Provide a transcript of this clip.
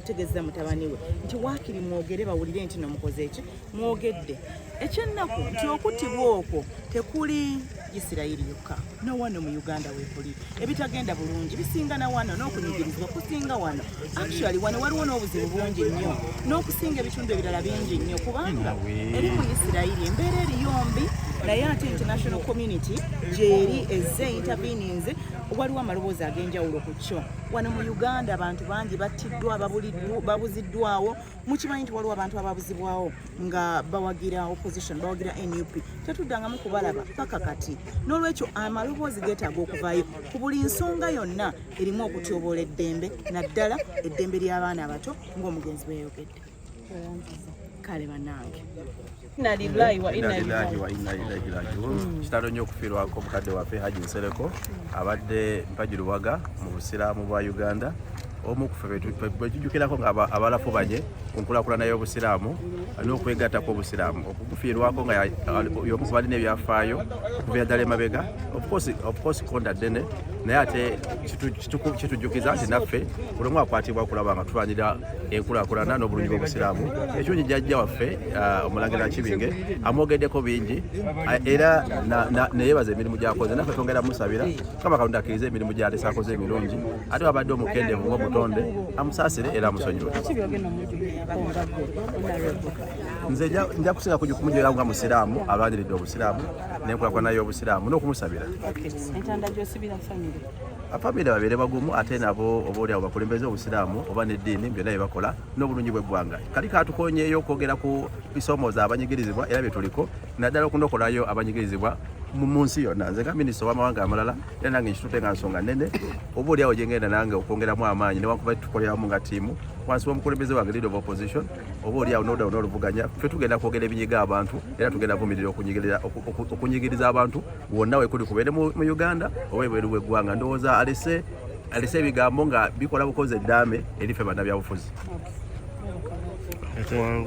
Okutegeeza mutabani we nti waakiri mwogere bawulire nti nomukoze eki mwogedde. Ekyennaku nti okuttibwa okwo tekuli Isirayiri yokka, nowano mu Uganda wekuli ebitagenda bulungi bisinga na wano, n'okunyigirizibwa kusinga wano. Actually, wano waliwo n'obuzibu bungi nnyo n'okusinga ebitundu ebirala bingi nnyo, kubanga eri mu Isirayiri embeera eriyo mbi, naye ate international community gyeri ezze interveninze, waliwo amaloboozi ag'enjawulo ku kyo. Wano mu Uganda abantu bangi battiddwa, babuziddwawo. Mukimanyi nti waliwo abantu ababuzibwawo nga bawagira opposition, bawagira NUP, tetuddangamu kubalaba paka kati. N'olwekyo amaloboozi geetaaga okuvaayo ku buli nsonga yonna erimu okutyoboola eddembe, naddala eddembe ly'abaana abato ng'omugenzi bwe yayogedde. Kale bannange. Inna lillahi wa inna Inna lillahi ilaihi wa inna ilaihi rajiun. Kitalo nnyo okufiirwako mukadde waffe Haji Nsereko, abadde mpagi luwaga mu busiraamu bwa Uganda, omu ku ffe bwe tujjukirako nga abalafubanye ku nkulaakulana y'obusiraamu n'okwegatta kw'obusiraamu. Okugufiirwako nga y'omu ku balina ebyafaayo okuviira ddala emabega, of course konda ddene, naye ate kitujjukiza nti naffe buli omu akwatibwa okulaba nga tulwanira enkulaakulana n'obulungi bw'obusiraamu. Ekirungi, jjajja waffe omulangira Kibinge amwogeddeko bingi, era neyebaza emirimu gy'akoze. Naffe twongera musabira Kama Katonda akkirize emirimu gy'alese akoze emirungi, ate wabadde omukendeevu ng'omutonde amusaasire era amusonyiwe. Ki byogenda omujjukirako nga gwe honorable? Nze nja kusinga kumujjukira nga musiraamu alwaniridde obusiraamu n'enkulaakulana y'obusiraamu n'okumusabira. Okay, entanda gy'osibira family? Abafamire babeere bagumu, ate nabo oba oliawo bakulembeze obusiraamu oba n'eddiini byonna bye bakola n'obulungi bw'eggwanga. Kali katukonyeeyo okwogera ku bisoomooza abanyigirizibwa era bye tuliko, naddala okunokolayo abanyigirizibwa mu nsi yonna. Nze nga minisita ow'amawanga amalala, era nange nkitutte nga nsonga nnene, oba oliawo gye ngenda nange okwongeramu amaanyi, newankubadde tukoleramu nga ttiimu wansi w'omukulembeze wange, leader of opposition, oba oliawo n'oludda n'oluvuganya. Ffe tugenda kwogera ebinyiga abantu, era tugenda vumirira okunyigiriza abantu wonna wekuli, kubeere mu Uganda oba ebweru w'eggwanga. Ndowooza alese ebigambo nga bikola bukozi eddaame eri ffe bannabyabufuzi. Okay.